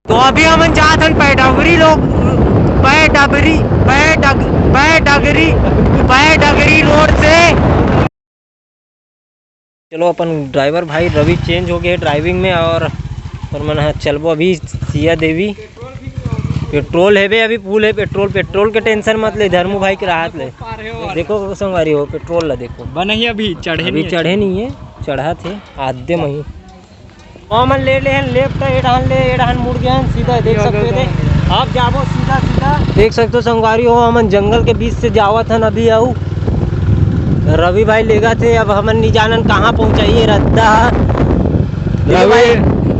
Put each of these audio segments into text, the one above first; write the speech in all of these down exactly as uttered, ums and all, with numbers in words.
तो अभी हमन जात हन पैडगरी लोग, पैडगरी, पैडग-, पैडगरी, पैडगरी रोड से। चलो, अपन ड्राइवर भाई रवि चेंज हो गए ड्राइविंग में, और, और मन ह चलबो अभी सिया देवी। पेट्रोल है बे, अभी फुल है पेट्रोल। पेट्रोल के टेंशन मत ले धर्मू भाई के राहत ले। देखो संगवारी हो, पेट्रोल ला देखो, बने ही अभी चढ़े अभी नहीं है। चढ़े नहीं है, चढ़ा थे आधे में ही। हमन ले ले हन लेफ्ट, ए डहन ले, ए डहन मुड़ गए हन सीधा, देख सकते हो। दे, अब जाबो सीधा सीधा। देख सकते हो संगवारी हो, हमन जंगल के बीच से जावत हन अभी। अउ रवि भाई लेगा थे, अब हमन नहीं जानन कहाँ पहुँचाइए रद्दा। रवि,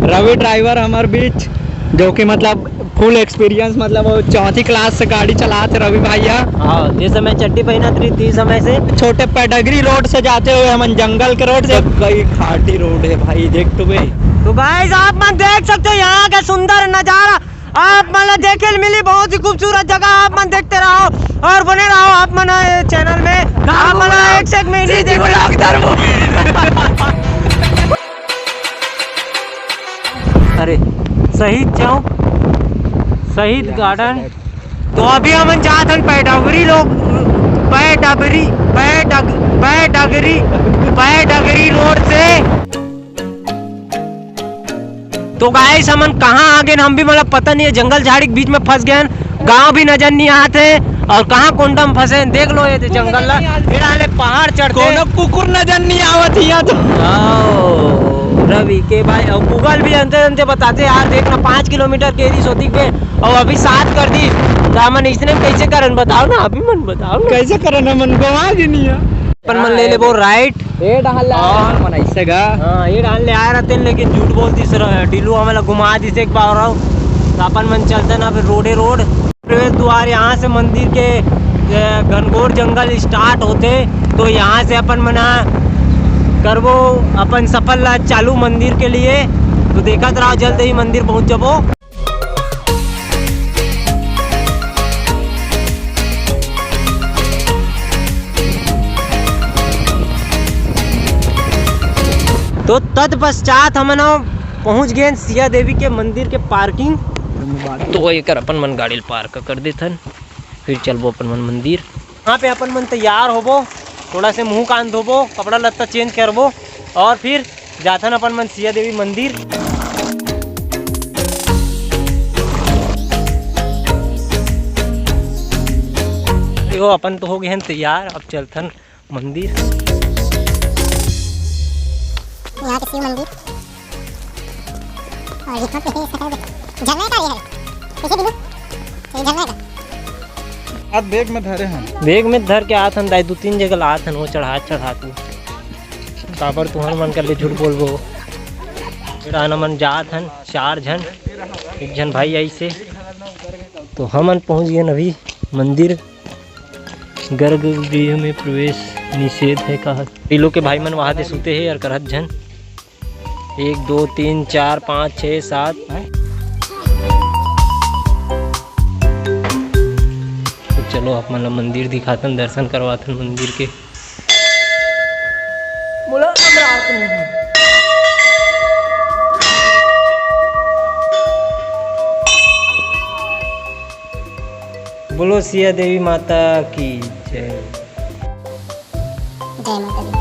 रवि ड्राइवर हमार बीच, जो कि मतलब फुल एक्सपीरियंस, मतलब वो चौथी क्लास से गाड़ी चलात हे रवि भैया। हाँ, जिस समय चड्डी पहनत रही थी समय से। छोटे पैडगरी रोड से जाते हुए हमन जंगल के रोड से, कई खाटी रोड है भाई, देख तो बे। तो गाइस, आप मन देख सकते हो यहाँ का सुंदर नजारा, आप मन ला देखे ल मिली बहुत ही खूबसूरत जगह। आप मन देखते रहो और बने रहो आप मन चैनल में। आप मन ला एक से एक मेहनत देखे। अरे, शहीद चौक, शहीद गार्डन। तो अभी हमन जात हन पैडगरी लोग, पैडगरी, पैडग-, पैडगरी, पैडगरी रोड से। तो गाइस, हमन कहाँ आ गए, हम भी मतलब पता नहीं है, जंगल झाड़ी के बीच में फंस गए हैं। गांव भी नजर नहीं आते और कहाँ कोंडा में फंसे हैं। देख लो ये तो जंगल ला, ये डाले पहाड़ चढ़ते। कोनो कुकुर नजर नहीं आवत हिया तो। आओ, रवि के भाई, और गूगल भी अंते अंते बताते यार, देख ना, पाँच किलोमीटर के रही सोती पे, और अभी सात कर दी, तो हमन इसने कैसे करन, बताओ ना, अभी मन बताओ ना। कैसे करन, हमन गवा जी नहीं है। अपन मन ले लेबो राइट। ए डहन ले आए और हन मन ऐसे गा। हाँ, ये डहन ले आए रहते हैं, लेकिन झूठ बोल दिस रहे। डीलू हमला घुमा दिस एक बार और। तो अपन मन चलते ना फिर रोडे रोड। प्रवेश द्वार यहाँ से मंदिर के, ए, घनघोर जंगल स्टार्ट होते, तो यहाँ से अपन मन करबो अपन सफर ला चालू मंदिर के लिए। तो देखत रहो, जल्द ही मंदिर पहुँच जाबो। तो तत्पश्चात हमन ह पहुंच गए सिया देवी के मंदिर के पार्किंग। तो एकर अपन मन गाड़ी ल पार्क कर देथन, फिर चलबो अपन मन मंदिर। यहाँ पे अपन मन तैयार होबो, थोड़ा से मुंह कान धोबो, कपड़ा लत्ता चेंज करबो और फिर जाथन अपन मन सिया देवी मंदिर। देखो, अपन तो हो गए हैं तैयार, अब चलथन मंदिर। यहाँ के शिव मंदिर और यहाँ पे झरना का ये है, कैसे दिनू? ये झरना का। अब बैग में धरे हैं। बैग में धर के आथन दाई, दो तीन जगह लाथन, वो चढ़ा चढ़ा तू। काबर तुहर मन कर ले झूठ बोलबो। एड़ा हमन जात हन चार झन, एक झन भाई आई से। तो हमन पहुंच गए अभी मंदिर। गर्भगृह में प्रवेश निषेध है कहा। पीलू के भाई मन वहां से सुते हैं और करत झन। एक, दो, तीन, चार, पाँच, छः, सात। तो चलो, आप मन ला मंदिर दिखाथन, दर्शन करवाथन मंदिर के। बोलो, हम रात में हैं। बोलो सिया देवी माता की जय। जय माता दी।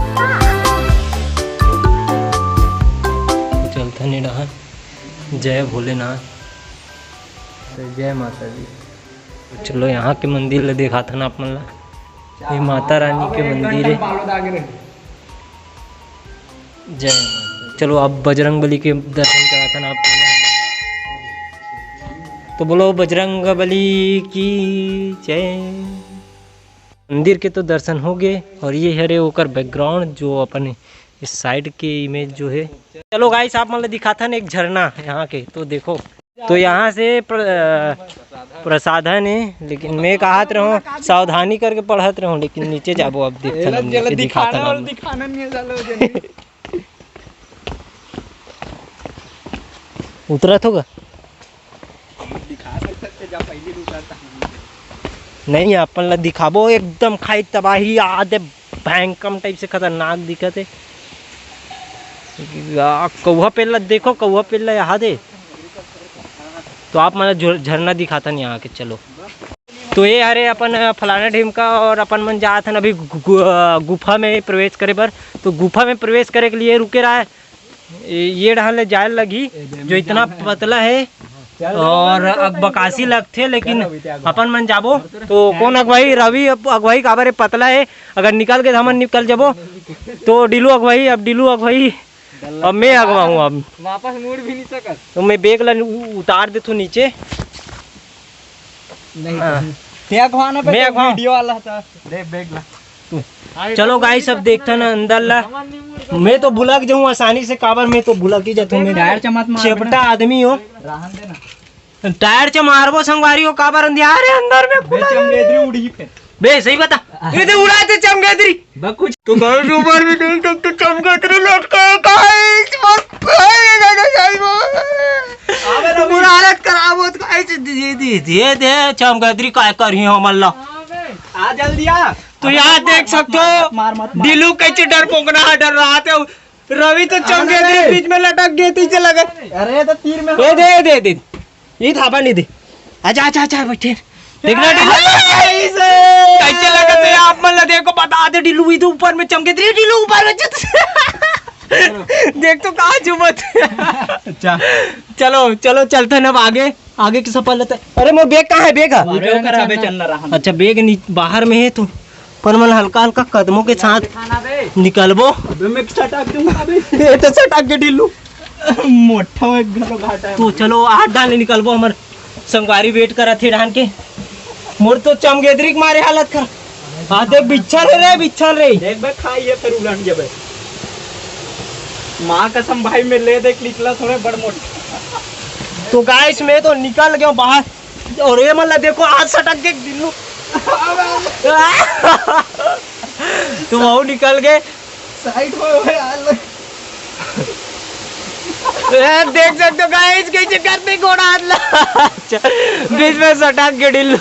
चलथन ए डहर। जय भोलेनाथ। तो जय माता दी। चलो, यहाँ के मंदिर ला दिखाथन आप मन ला। ये माता रानी के मंदिर है। जय माता। चलो, अब बजरंग बली के दर्शन कराथन आप मन ला। तो बोलो बजरंग बली की जय। मंदिर के तो दर्शन हो गए और ये हरे ओकर बैकग्राउंड जो अपन इस साइड के इमेज जो है। चलो गाइस, आप मन ला दिखाथन एक झरना यहाँ के, तो देखो। तो यहाँ से प्र-, अ, प्रसाधन है, लेकिन मैं कहत रहूँ सावधानी करके पढ़त रहूँ, लेकिन नीचे जाबो अब देखथन एला हम जेला नीचे दिखाना दिखाथन और हम। दिखाना नहीं है, चलो जल्दी। उतरत होगा? दिखा सकते थे, जब पहली उतरता। नहीं, अपन ला दिखाबो एकदम खाई तबाही, आदे भयंकम टाइप से खतरनाक दिखत है। या, कौआ पेड़ ला देखो, कौआ पेड़ ला यहाँ दे। तो आप मन झ-, झरना दिखाथन यहाँ के, चलो। तो ये हरे अपन, अ, फलाना ढीम का, और अपन मन जात हन अभी गु-, गु-, अ, गुफा में प्रवेश करे बर। तो गुफा में प्रवेश करे के लिए रुके रहा है, ये, ये डहर ले जाए लगही, जो इतना पतला है और अकबकासी लगथे, लेकिन अपन मन जाबो। तो कौन अगुवाई? रवि अगुवाई, काबर ये पतला है, अगर निकल के तो हमन निकल जाबो। तो डीलू अगुवाई, अब डीलू अगुवाई, अब मैं अगवाहूँ अब। वापस मुड़ भी नहीं सकत। तो मैं बैग ला उ-, उतार देथों नीचे। नहीं, हाँ। ते अगवाना पे मैं तो अगवाऊँ। वीडियो वाला था। दे बैग ला। तू। चलो गाइस, अब देखथन अंदर ला। मैं तो भुलक जाऊँ आसानी से, काबर मैं तो भुलक ही जाथों। मैं टायर चमत मार चेपटा आदमी हो। रहन दे ना। टायर च मारबो संगवारी हो, काबर अंधियार है अंदर में। बे चमगेदरी उड़ही फेर। बे सही बता, ये दे उड़ा दे चमगेदरी। बा कुछ। तो गाइस ऊपर में देख सकते चमगेदरी लटका है गाइस, मस्त है ये गाना गाइस। अबे रवि। पूरा हालत खराब होत गाइस, दे दे दे दे चमगेदरी काय करही हमन ला। आ जल्दी आ। तो यहाँ देख सकते हो, मार, मत मार। डीलू कैसे डरपोकना है, डर रहा था। रवि तो चमगेदरी बीच में लटक गए, पीछे लगे। अरे, ये तो तीर में ए, दे, दे, दे। ये थापा नहीं दे। आजा, आजा, आजा, बैठे। देखना, देखना। कैसे लगा तो आप मन ला देखो, बता दे, डीलू, ये तो ऊपर में चमगेदरी, डीलू ऊपर में चमगेदरी। देख तो कहाँ झूमत। अच्छा। चलो, चलो, चलते हैं अब आगे। आगे की सफलता। अरे, मोर बैग कहाँ है? बैग है? अरे, ओकर अबे चलना रहा। अच्छा, बैग नी-, बाहर में है तो अपन मन हल्का हल्का कदमों के साथ निकलबो। अबे, मैं सटाक दूंगा अबे। ये तो सटाक के डीलू। मोटा एक घलो घाटा है। तो चलो, हाथ डाले निकलबो, हमर संगवारी wait करत हे डाहन के। मोर तो चमगेदरी के मारे हालत खराब। हाँ, देख, बिच्छर हे रे, बिच्छर रे। देख बे, खाइए, फिर उलट जबे। माँ कसम भाई, मैं ले देख निकला थोड़े बड़ मोट। तो गाइस, मैं तो निकल गया बाहर, और ये मन ला देखो, हाथ सटक के दिल्लू। तो वो निकल गए। साइड में हो यार। ए, देख सकते हो गाइस, कैसे करते घोड़ा हाथ ला। अच्छा, बीच में सटक के दिल्लू।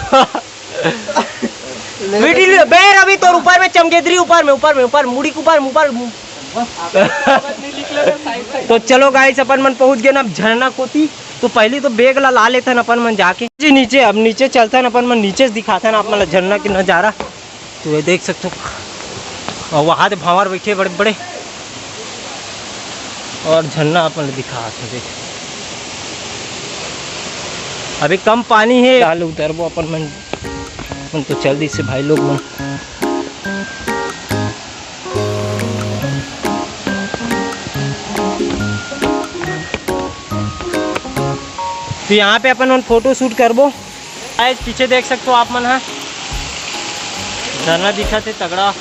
बेटी ले, बे रवि, तोर ऊपर में चमगेदरी, ऊपर में, ऊपर में, ऊपर मुड़ी के ऊपर में, ऊपर। तो चलो गाइस, अपन मन पहुंच गए ना अब झरना कोती। तो पहली तो बैग ला, ला लेथन अपन मन जाके जी नीचे। अब नीचे चलथन अपन मन, नीचे से दिखाथन आप मन ला झरना के नजारा। तो ये देख सकते हो, और वहाँ दे भांवर बैठे बड़े बड़े, और झरना अपन ला दिखात हे। देख, अभी कम पानी है, चाल उतरबो अपन मन। मन तो चल दिस हे भाई लोग मन। तो यहाँ पे अपन मन फोटो शूट करबो। गाइस, पीछे देख सकते हो आप मन ह, झरना दिखत हे तगड़ा,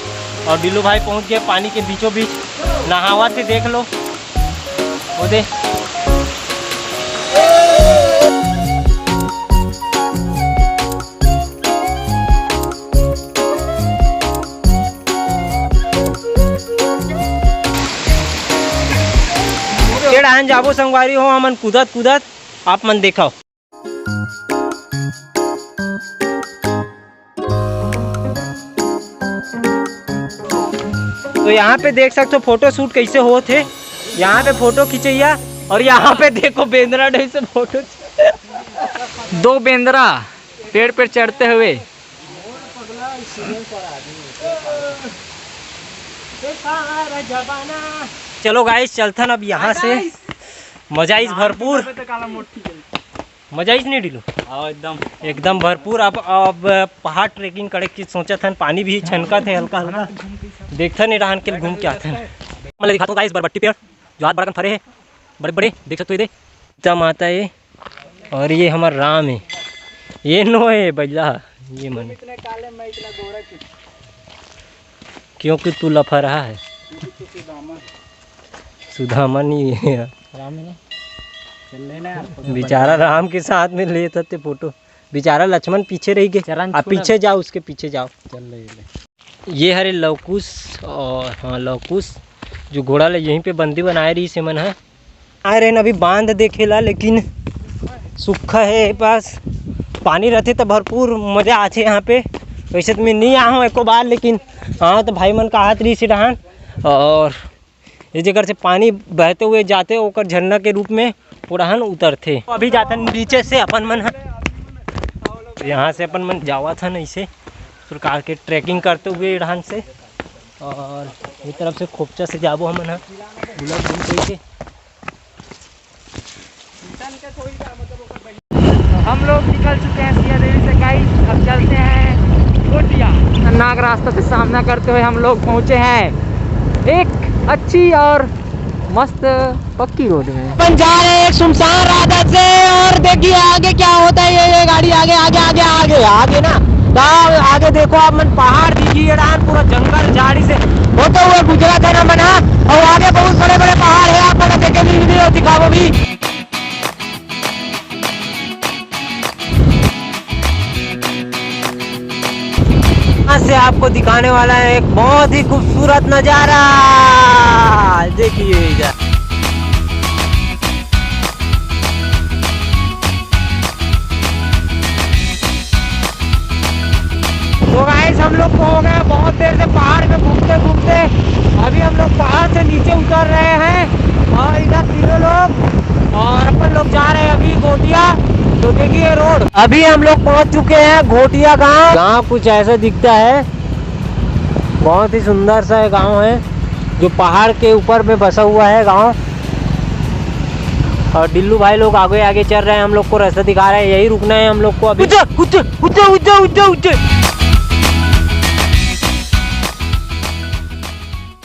और डीलू भाई पहुँच गए पानी के बीचों बीच, नहावत हे, देख लो। वो दे। के डाहन जाबो संगवारी हो, हमन कूदत कूदत, आप मन देखव। तो यहाँ पे देख सकते हो फोटो शूट कैसे होत हे। यहाँ पे फोटो खिंचैया, और यहाँ पे देखो बेंदरा ढंग से फोटो। दो बेंदरा पेड़ पर चढ़ते हुए। चलो गाइस, चलथन अब यहाँ से। मजा आइस भरपूर। मजा आइस नहीं डीलू? हाँ, एकदम। एकदम भरपूर। अब, अब पहाड़ ट्रेकिंग करे के सोचत हन, पानी भी छनकत हे हल्का हल्का। देखथन ए डहान के घूम के आथन। मतलब दिखाता हूँ गाइस, बरबट्टी पेड़ जो हाथ बड़ा कन फरे हे, बड़े बड़े, देख सकते हो ये दे। सीता माता हे और ये हमर राम हे, ये नो हे बइला, ये मन। तुम इतने काले, मैं इतना गोरा क्यों? क्योंकि तू लफरहा है। क्योंकि तू सुदामा है। सुदामा नहीं है। राम है ना? चल लेना यार, फोटो बेचारा बढ़िया। राम के साथ में लेत हते फोटो, बेचारा लक्ष्मण पीछे रह गए। चरण आप छू ना। पीछे जाओ, उसके पीछे जाओ। चल ले, ले। ये हरे लवकुश, और हाँ, लवकुश जो घोड़ा ले यहीं पे बंदी बनाए रही से मन है। आए रहे अभी बांध देखे ला, लेकिन सूखा है पास, पानी रहते तो भरपूर मजा आथे यहाँ पे। वैसे तो मैं नहीं आया हूँ एको बार, लेकिन हाँ, तो भाई मन का हाथ रही से डहान, और ये जेकर से पानी बहते हुए जाते ओकर झरना के रूप में, उड़ान उतरथे। अभी जाथन नीचे से अपन मन ह, यहाँ से अपन मन जावत हन ऐसे प्रकार के ट्रैकिंग करते हुए उड़ान से, और ये तरफ से खोपचा से जाबो हमन ह, बुलक बुल कइके। हम लोग निकल चुके हैं सिया देवी से गाइस, अब चलते हैं घोटिया। खतरनाक रास्ता से सामना करते हुए हम लोग पहुंचे हैं एक अच्छी और मस्त पक्की रोड में। अपन जा रहे हैं एक सुनसान रास्ता से, और देखिए आगे क्या होता है। ये ये गाड़ी आगे आगे आगे आगे आगे ना, तो आगे देखो आप मन, पहाड़ दिखी ये डाहन, पूरा जंगल झाड़ी से होते हुए गुजरत है ना मना। और आगे बहुत बड़े बड़े पहाड़ है, आप मन देखे भी नहीं, दिखाओ भी। यहाँ से आपको दिखाने वाला है एक बहुत ही खूबसूरत नजारा। देखिए इधर। तो गाइस, हम लोग को हो गया बहुत देर से पहाड़ में घूमते घूमते। अभी हम लोग पहाड़ से नीचे उतर रहे हैं और इधर तीनों लोग, और अपन लोग जा रहे हैं अभी घोटिया। तो देखिए रोड, अभी हम लोग पहुंच चुके हैं घोटिया गांव। गांव कुछ ऐसा दिखता है, बहुत ही सुंदर सा गांव है जो पहाड़ के ऊपर में बसा हुआ है गांव। और डिल्लू भाई लोग आगे आगे चल रहे हैं, हम लोग को रास्ता दिखा रहे हैं, यही रुकना है हम लोग को अभी। उज्जै, उज्जै, उज्जै, उज्जै, उज्जै, उज्जै।